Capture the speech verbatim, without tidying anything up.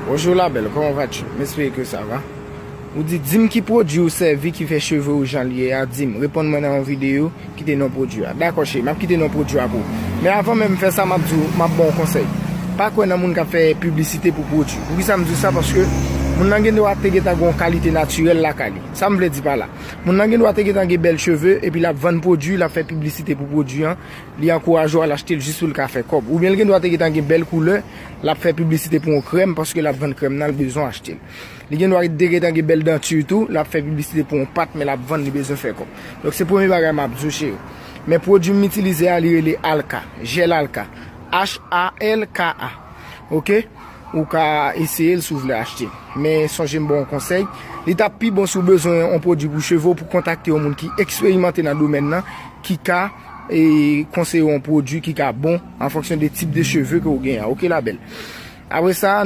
Bonjour la belle, comment vas-tu? M espere ke sa va. Ou di, di m ki pwodui ou sèvi ki fè cheve ou jan l ye a, di m, reponn mwen nan yon videyo, kite non pwodui a. Dakò cheri, m ap kite non pwodui a pou ou. Men avan menm m fè sa, m ap di w, m ap ba w konsèy. Pa kwè nan moun k ap fè piblisite pou pwodui. Poukisa m di w sa? Paske moun nan gen dwa te gentan gen yon kalite natirèl lakay li. Sa m vle di pa la? Moun nan gen dwa te gentan gen bèl cheve, epi l ap vann pwodui, l ap fè piblisite pou pwodui an, li ankouraje w al achte l jis pou l ka fè kòb. Oubyen l gen dwa te gentan gen bèl koulè, l ap fè piblisite pou yon krèm paske l ap vann krèm nan, l bezwen achte l. Li gen dwa te gentan gen bèl danti tou, l ap fè piblisite pou yon pat, men l ap vann, li bezwen fè kòb. Donk se premye bagay m ap di w, cheri. Men pwodui m itilize a, li rele Alka, jèl Alka. H A L K A. Oke? Ou ka eseye l si w vle achte l. Men sonje m ba w yon konsèy. Li t ap pi bon si w bezwen yon pwodui pou cheve w, pou kontakte yon moun ki eksperimante nan domèn nan, ki ka e konseye w yon pwodui ki ka bon an fonksyon de tip de cheve ke w gen an. Oke, la belle? Apre sa,